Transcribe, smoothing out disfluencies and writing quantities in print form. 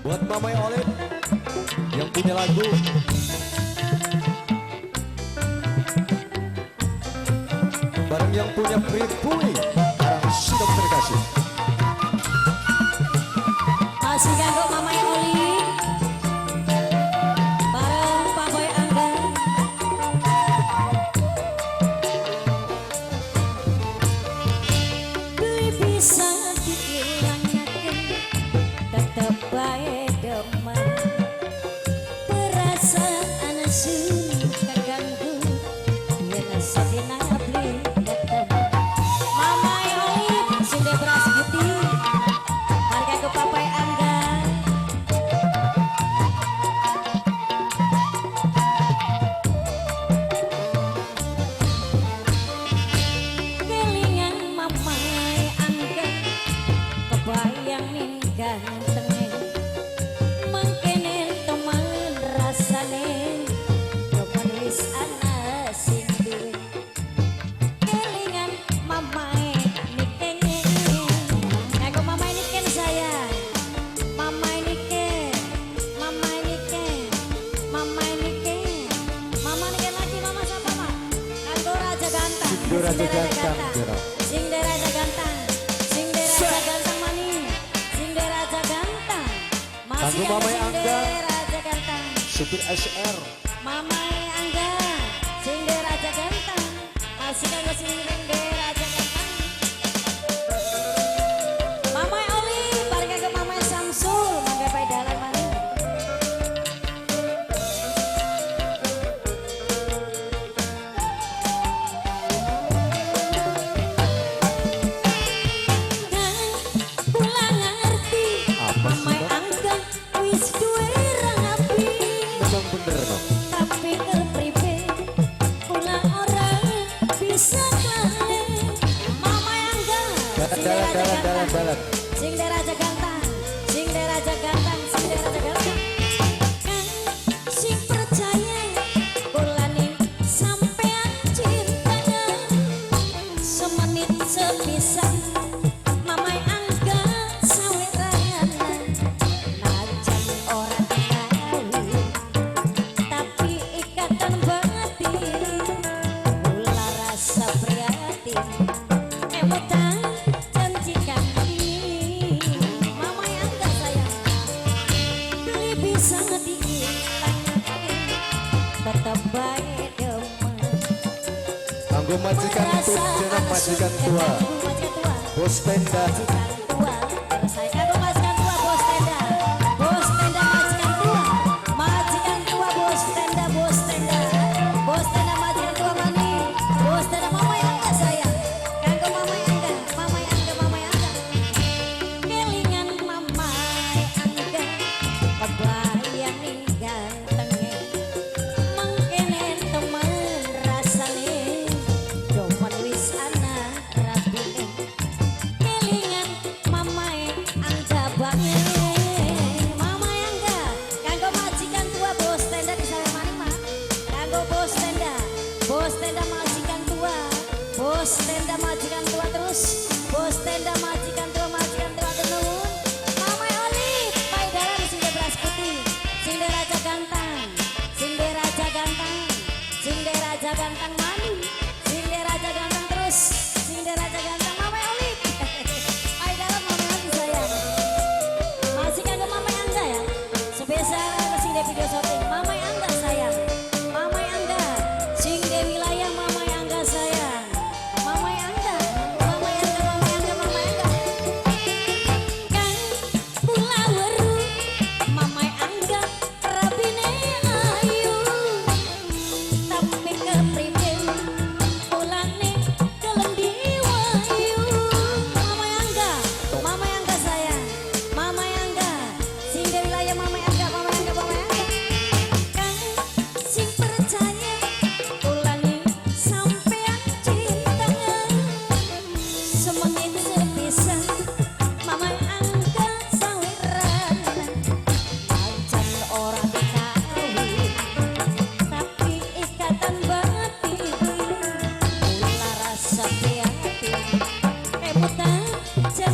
Buat Mamai Olip yang punya lagu. Bareng yang punya Pribumi, barang sidok terkasih. Masih kanggo Mamai Olip bareng Pak Boy Angga. Beli bisa diilangaken tetep bae demen, perasaan sun kaganggu yen sedina beli tetep. Mamai Olip sing beras putih mari kanggo Papai Angga. Kelingan Mamai Angga kebayang ning gantenge, mangkene temen rasane temen wis ana sing duwe. Kelingan Mamai Niken, kanggo Mamai Niken saya. Mamai Niken, Mamai Niken, Mamai Niken, Mama Niken lagi. Mama siapa, Mak? Kanggo Raja Gantang. Sing Raja Gantang, Jero. Sing de Raja Gantang, sing de Raja Gantang mani, sing de Raja Gantang. Masih Kanggo kanggo Mamai sing de Angga. Raja Gantang. Supir SR. Mamai Angga, sing de Raja Gantang. Masih kanggo sing de Raja Gantang. Mamai Oli, bareng kanggo Mamai Samsul, mangga pae dalan mani. Kang kula ngerti Apa sih, Mamai Bang? Angga wis duwe rabi. Memang bener no. Tapi kepribe kula ora bisa klalen. Mamai Angga, sing de Dalan, Raja dalan, dalan, Gantang. dalan. Sing de Raja Gantang, sing de Raja Gantang, sing de Raja Gantang. Kang sing percaya kulane sampean cinta semenit sepisan Mamai Angga saweran, najan ora kawin tapi ikatan batin kula rasa prihatin emutan janji kami. Mamai Angga sayang, beli bisa diilangaken tetep bae demen. Kanggo majikan tut jeneng majikan tua. Majikan tua. Bos tenda. Majikan tua terus saya kanggo majikan tua bos tenda, bos tenda majikan tua, majikan tua bos tenda, bos tenda, bos tenda majikan tua mani, bos tenda Mamai Angga sayang, kanggo Mamai Angga, Mamai Angga, Mamai Angga. Kelingan Mamai Angga kebayang ning gantenge, mangkene temen rasane dopan wis ana rabine. Kelingan Mamai Angga banget. Mamai Angga kanggo majikan tua bos tenda di sawe maning mak, kanggo bos tenda, bos tenda majikan tua, bos tenda majikan tua terus, bos tenda majikan tua, majikan tua tenun. Mamai Olip pae dalan sing de beras putih, sing de Raja Gantang, sing de Raja Gantang, sing de Raja Gantang mani, sing de Raja Gantang terus, sing de Raja Gantang. Mamai Olip pae dalan Mamai Olip sayang. Masih kanggo Mamai Angga ya, spesial sing de video syuting. Mamai Angga sayang, Mamai Angga sing de wilayah Mamai Angga sayang. Mamai Angga, Mamai Angga, Mamai Angga, Mamai Angga. Kang kula weru Mamai Angga rabine ayu, tapi kepribe kulane gelem diwayu. Mamai Angga, Mamai Angga sayang, Mamai Angga sing de wilayah Mamai Angga, Mamai Angga, Mamai Angga. Kang sing percaya kulane sampean cinta semenit sepisan Mamai Angga saweran, pancen ora dikawin tapi ikatan batin kula rasa prihatin emutan janji.